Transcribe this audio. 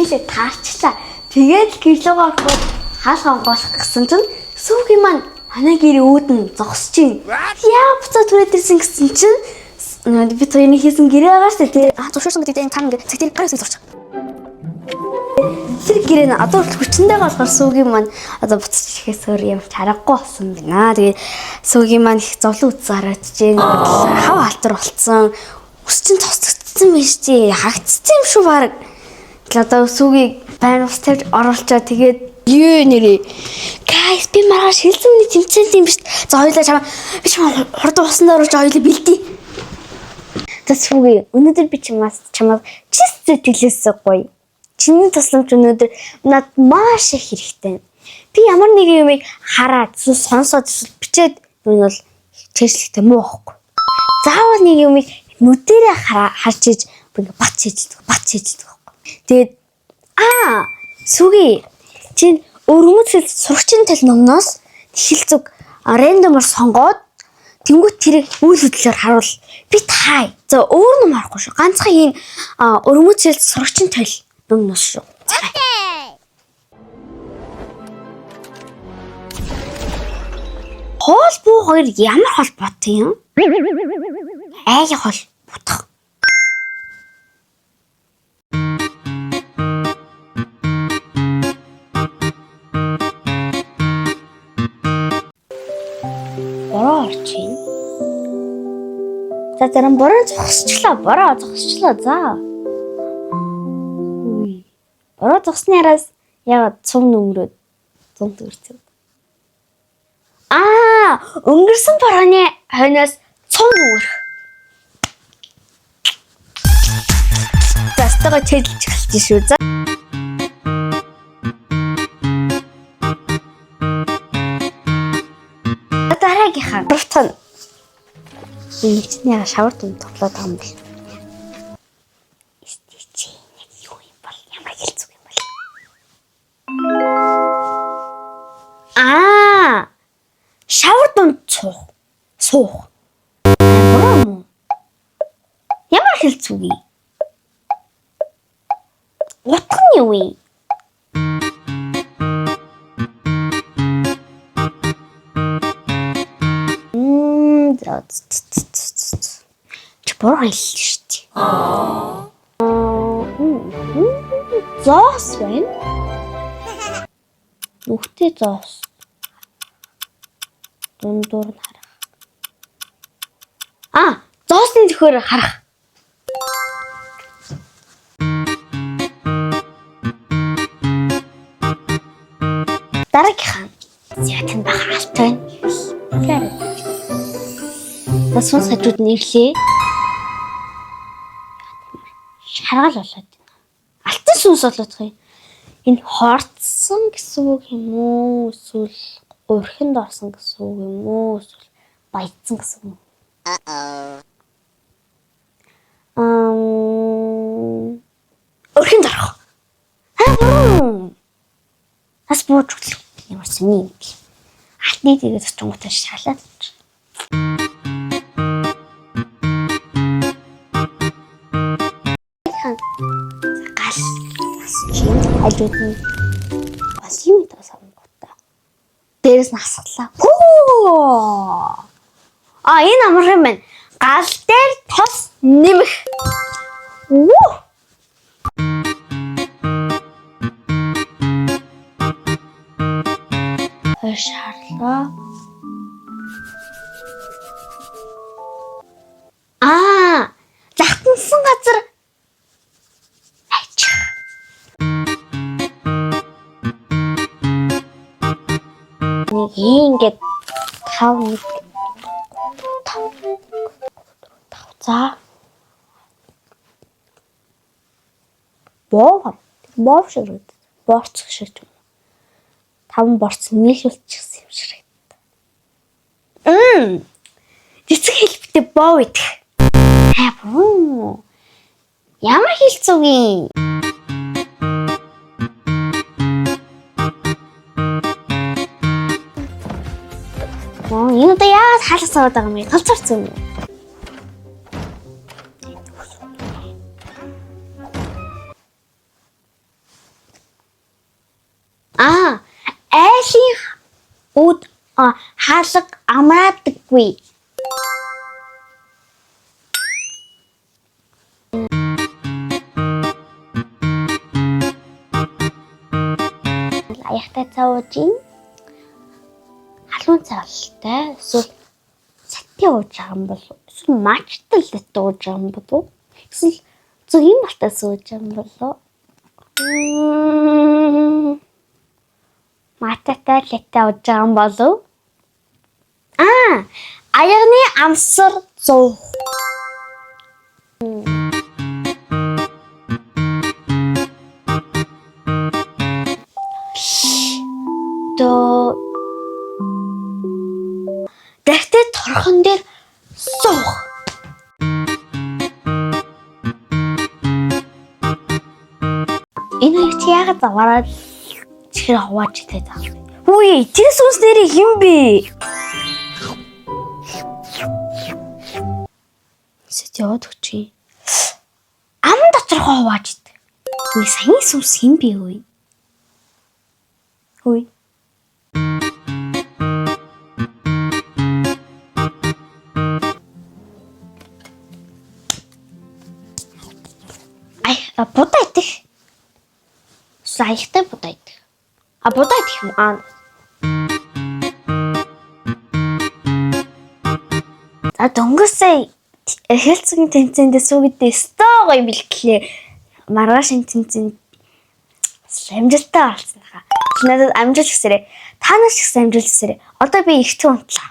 Хичээлээ таарчлаа. Тэгээд л гэрлөөгөө ороход хаалга онгойлох гэсэн чинь сүүгийн маань манай гэрийн үүдэн зогсож байна. Яа буцаа түрээд ирсэн гэсэн чинь бид хоёрын хийсэн гэрээ байгаа шүү дээ. А зөвшөөрсөн гэдэг энэ цаана ингээд цэг дээр гар үсгийг зурчих. Тэр гэрээ нь одоо хүртэл хүчтэйгээ болохоор сүүгийн маань одоо буцаж ирэхээс өөр юм чаргагүй болсон байна. Тэгээд сүүгийн маань их зовлон үтсэн харагдаж байна. Хав алтар болцсон. Үс чинь цоцгдсон байж чи хагцсан юм шүү баг. Тэгэл одоо сүүгийг байн ус тавьж оруулчаа тэгээд юу нэрээ. Guys би маргааш хэлцүүний тэмцээнд юм биш. За хоёлаа чамаа би чамаа хурдан усанд оруулж хоёлаа бэлдээ. За сүүгийн өнөөдөр би чамаас чамаа чис зэтгэлээсээ гоё. Чиний тусламж өнөөдөр над маш их хэрэгтэй. Би ямар нэгэн юмыг хараад эсвэл сонсоод эсвэл бичээд юу нь бол чэйжлэхтэй муу байхгүй. Заавал нэг юмыг нүдэрээ хараа харж иж би ингээ бат чэйжлдэг, бат чэйжлдэг байхгүй. Тэгээд аа сүгий чинь өргөмөцөл сурагчийн тал номноос хэл зүг рандомор сонгоод тэнгуут тэрийг үйл хөдлөлөөр харуул. Би тай. За өөр ном харахгүй шүү. Ганцхан энэ өргөмөцөл сурагчийн тал номноос шүү. Хоол буу хоёр ямар холбоотой юм? Айлын хол бутах. Бороо орчих. За зарим бороо зогсчлаа. Бороо зогсчлаа. За. Үгүй. Бороо зогсны араас яагаад цум нөмрөөд 100 төгрөг. Аа, өнгөрсөн борооны хойноос цум нөмрөх. За, стого чэйдэлж эхэлж шүү. За. Дараагийнхаа гуравтх нь энэ чинь яа шавар дунд тоглоод байгаа юм бол. Исти чи яг юу юм бол ямар хэлцүү юм бол. Аа, шавар дунд суух. Суух. Буруу юм уу? Ямар хэлцүү юм? Утга нь юу юм? Мм, за ц- ц- ц- ц- ц- ц. Чи буруу хэллээ шүү дээ. Зоос байна. Нүхтэй зоос. Дундуур нь харах. А, зоосны төхөөр харах. Дараагийнх нь. За тань баха алт байна. Тэгэхээр. За сүнс хажууд нь ирлээ. Шаргал болоод байна. Алтан сүнс болоод юм. Энэ хорцсон гэсэн үг юм уу? Эсвэл урхинд орсон гэсэн үг юм уу? Эсвэл баяцсан гэсэн үг юм уу? Ам урхинд орох. Аа буруу. Бас бууж өглөө. Ямар сони юм бэ? Алтны тэгээд очингуудаа шалаад очих. Гал бас чинь хажууд нь бас юм даа савнгуудаа. Дээрээс нь асгалаа. Хүү! А энэ амархан юм байна. Гал дээр тос нэмэх. Үу! Хойш харлаа. Аа, захтансан газар хайчих. Нэг ингээд 5 1 5 5 за. Боо. Боо шиг харагдав. Борц шиг юм. Таван борц нийлүүлчихсэн юм шиг харагдав. Мм. Цэцэг хэлбэлтэй боо идэх. Аа буруу. Ямар хэлцүү юм? Оо, энэ удаа яагаад хаалга саваад байгаа юм бэ? Галзуурсан юм уу? Аа, айлын үд хаалга амраадаггүй. Аяхтай цай ууж ийн. Халуун цай бололтой. Эсвэл сатти ууж байгаа юм болов уу? Эсвэл матчтай латте ууж байгаа юм болов уу? Эсвэл зүгийн балтаа сууж байгаа юм болов уу? Мататай латте ууж байгаа юм болов уу? Аа, аягны амсар 100. Доо Дэртэй торхон дээр суух. Энэ хоёр чи яагаад заваараад чихэр хувааж идээд байгаа юм? Үгүй, тэр сүнс нэрийг хэн бэ? Сэт яваад өгч. Ам доторхоо хувааж идэг. Үгүй, саяны сүнс хэн бэ үгүй? Үгүй. Ай, будаа идэх. Эсвэл аяхтай будаа идэх. А будаа идэх юм аа. За дөнгөж сая хэлцгийн тэмцээнд суугдээ өстой гоё бэлтлээ. Маргаашийн тэмцээнд амжилттай болсон хаа. Надад амжилт хүсээрэй. Та нар ч гэсэн амжилт хүсээрэй. Одоо би ихтэй унтлаа.